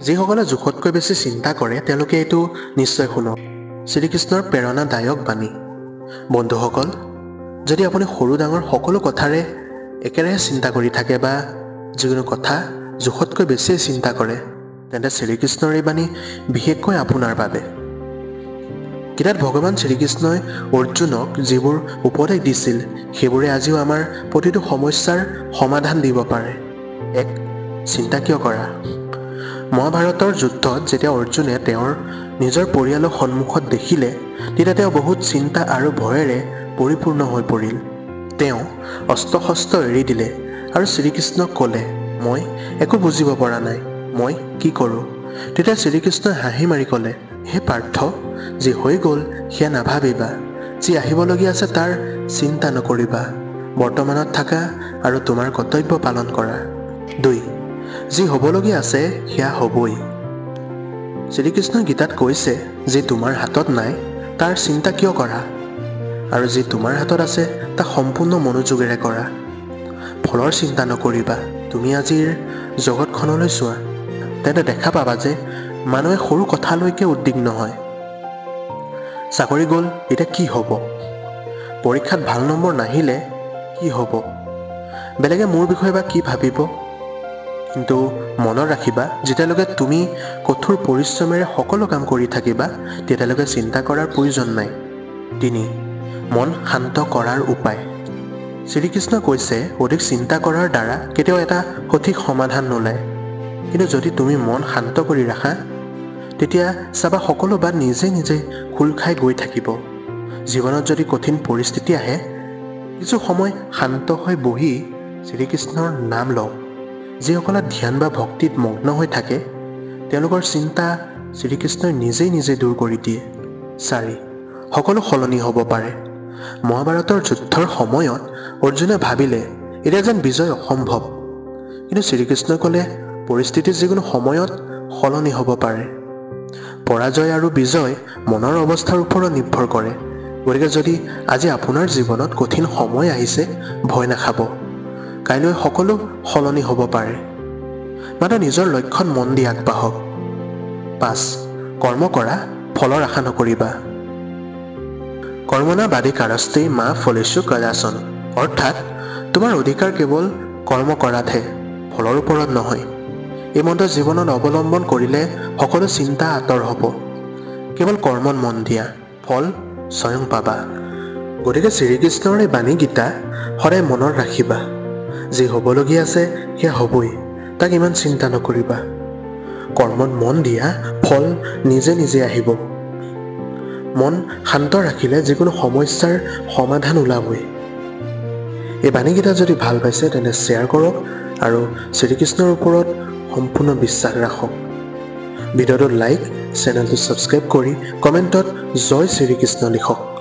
যিসকলে জোখতকৈ বেছি চিন্তা কৰে তেওঁলোকে এইটো নিশ্চয় শুনক, শ্ৰীকৃষ্ণৰ প্ৰেৰণাদায়ক বাণী। বন্ধুসকল, যদি আপুনি সৰু ডাঙৰ সকলো কথাৰে একেৰাহে চিন্তা কৰি থাকে বা যিকোনো কথা জোখতকৈ বেছিয়ে চিন্তা কৰে, তেন্তে শ্ৰীকৃষ্ণৰ এই বাণী বিশেষকৈ আপোনাৰ বাবে। গীতাত ভগৱান শ্ৰীকৃষ্ণই অৰ্জুনক যিবোৰ উপদেশ দিছিল, সেইবোৰে আজিও আমাৰ প্ৰতিটো সমস্যাৰ সমাধান দিব পাৰে। এক, চিন্তা কিয় কৰা? মহাভাৰতৰ যুদ্ধত যেতিয়া অৰ্জুনে তেওঁৰ নিজৰ পৰিয়ালক সন্মুখত দেখিলে, তেতিয়া তেওঁ বহুত চিন্তা আৰু ভয়েৰে পৰিপূৰ্ণ হৈ পৰিল। তেওঁ অস্ত্ৰ শস্ত্ৰ এৰি দিলে আৰু শ্ৰীকৃষ্ণক ক'লে, মই একো বুজিব পৰা নাই, মই কি কৰোঁ? তেতিয়া শ্ৰীকৃষ্ণই হাঁহি মাৰি ক'লে, হে পাৰ্থ, যি হৈ গ'ল সেয়া নাভাবিবা, যি আহিবলগীয়া আছে তাৰ চিন্তা নকৰিবা, বৰ্তমানত থাকা আৰু তোমাৰ কৰ্তব্য পালন কৰা। দুই, যি হ'বলগীয়া আছে সেয়া হ'বই। শ্ৰীকৃষ্ণই গীতাত কৈছে, যি তোমাৰ হাতত নাই তাৰ চিন্তা কিয় কৰা, আৰু যি তোমাৰ হাতত আছে তাক সম্পূৰ্ণ মনোযোগেৰে কৰা, ফলৰ চিন্তা নকৰিবা। তুমি আজিৰ জগতখনলৈ চোৱা, তেন্তে দেখা পাবা যে মানুহে সৰু কথালৈকে উদ্বিগ্ন হয়। চাকৰি গ'ল, এতিয়া কি হ'ব? পৰীক্ষাত ভাল নম্বৰ নাহিলে কি হ'ব? বেলেগে মোৰ বিষয়ে বা কি ভাবিব? কিন্তু মনত ৰাখিবা, যেতিয়ালৈকে তুমি কঠোৰ পৰিশ্ৰমেৰে সকলো কাম কৰি থাকিবা, তেতিয়ালৈকে চিন্তা কৰাৰ প্ৰয়োজন নাই। তিনি, মন শান্ত কৰাৰ উপায়। শ্ৰীকৃষ্ণ কৈছে, অধিক চিন্তা কৰাৰ দ্বাৰা কেতিয়াও এটা সঠিক সমাধান নোলায়। কিন্তু যদি তুমি মন শান্ত কৰি ৰাখা, তেতিয়া চাবা সকলো বাট নিজে নিজে খোল খাই গৈ থাকিব। জীৱনত যদি কঠিন পৰিস্থিতি আহে, কিছু সময় শান্ত হৈ বহি শ্ৰীকৃষ্ণৰ নাম লওক। যিসকলে ধ্যান বা ভক্তিত মগ্ন হৈ থাকে, তেওঁলোকৰ চিন্তা শ্ৰীকৃষ্ণই নিজেই নিজে দূৰ কৰি দিয়ে। চাৰি, সকলো সলনি হ'ব পাৰে। মহাভাৰতৰ যুদ্ধৰ সময়ত অৰ্জুনে ভাবিলে, এতিয়া যেন বিজয় অসম্ভৱ। কিন্তু শ্ৰীকৃষ্ণই ক'লে, পৰিস্থিতি যিকোনো সময়ত সলনি হ'ব পাৰে। পৰাজয় আৰু বিজয় মনৰ অৱস্থাৰ ওপৰত নিৰ্ভৰ কৰে। গতিকে যদি আজি আপোনাৰ জীৱনত কঠিন সময় আহিছে, ভয় নাখাব, কাইলৈ সকলো সলনি হ'ব পাৰে। মাত্ৰ নিজৰ লক্ষ্যত মন দি আগবাঢ়ক। পাঁচ, কৰ্ম কৰা, ফলৰ আশা নকৰিবা। কৰ্মণা বাধিকাৰস্তে মা ফলেষু কদাচন। অৰ্থাৎ তোমাৰ অধিকাৰ কেৱল কৰ্ম কৰাতহে, ফলৰ ওপৰত নহয়। এই মন্ত্ৰ জীৱনত অৱলম্বন কৰিলে সকলো চিন্তা আঁতৰ হ'ব। কেৱল কৰ্মত মন দিয়া, ফল স্বয়ং পাবা। গতিকে শ্ৰীকৃষ্ণৰ এই বাণীগীতা সদায় মনত ৰাখিবা। যি হ'বলগীয়া আছে সেয়া হ'বই, তাক ইমান চিন্তা নকৰিবা। কৰ্মত মন দিয়া, ফল নিজে নিজে আহিব। মন শান্ত ৰাখিলে যিকোনো সমস্যাৰ সমাধান ওলাবই। এই বাণীকেইটা যদি ভাল পাইছে, তেন্তে শ্বেয়াৰ কৰক আৰু শ্ৰীকৃষ্ণৰ ওপৰত সম্পূৰ্ণ বিশ্বাস ৰাখক। ভিডিঅ'টোত লাইক, চেনেলটো ছাবস্ক্ৰাইব কৰি কমেণ্টত জয় শ্ৰীকৃষ্ণ লিখক।